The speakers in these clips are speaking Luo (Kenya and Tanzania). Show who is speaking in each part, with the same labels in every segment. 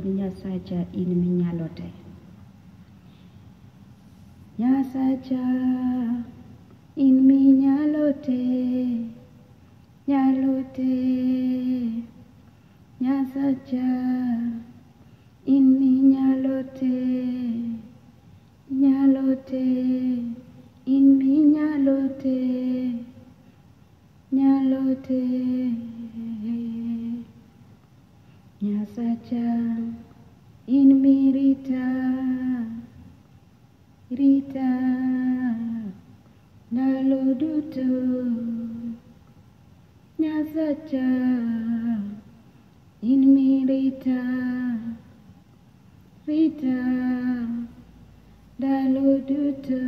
Speaker 1: Nyasacha in minyalo te. Nyasacha in minyalo te, nyalo te. Nyasacha in minyalo te, nyalo te. In minyalo te, nyalo te. Nyasacha in mirita, rita ndalo duto. Nyasacha in mirita, rita ndalo duto.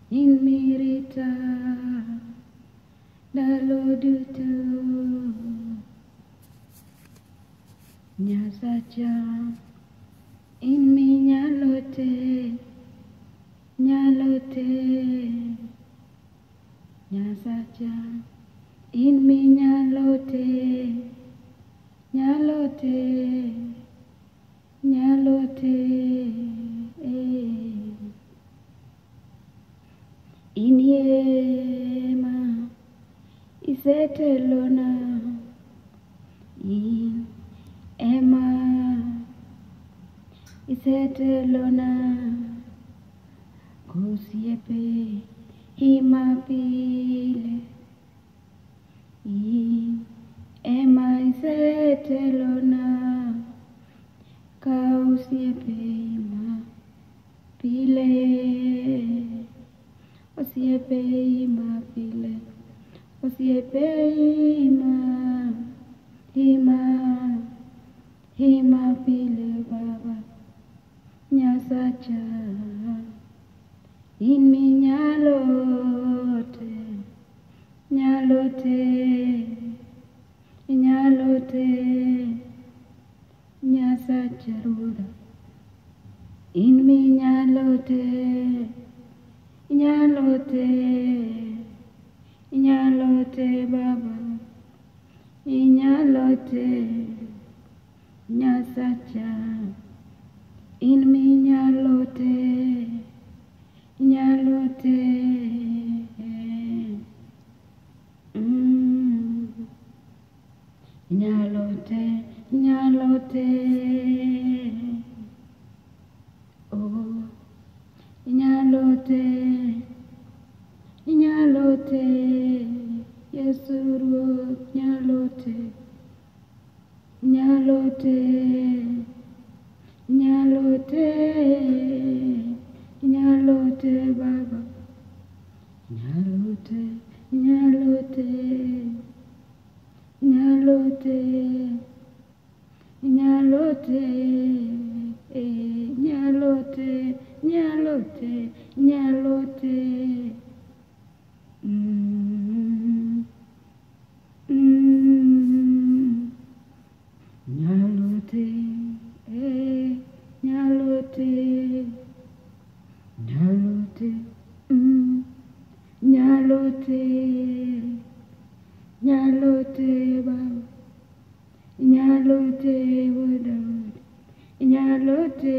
Speaker 1: In mirita ndalo duto. Nyasacha in minyalo te, nyalo te. Nyasacha in minyalo te, nyalo te, nyalo te. In ema isetelona, in ema isetelona, kosiepe ima pile. In ema isetelona, ka osiepe ima pile. Osiepe ima pile, osiepe ima, ima, ima pile Baba. Nyasacha in minyalo te, nyalo te, nyalo te. Nyasacha Ruodha in minyalo te, nyalo te, nyalo te Baba, inyalo te. Nyasacha in minyalo te, nyalo te. Nyalo te, nyalo te. Oh, nyalo te, nyalo te. Yesu Ruoth nyalo te, nyalo te, nyalo te, nyalo te Baba, nyalo te, nyalo te, nyalo te, nyalo te, nyalo te, nyalo te, nyalo te. Nyalo te, nyalo te, nyalo te, nyalo te, nyalo te Baba, nyalo te Wuod Daudi, nyalo te,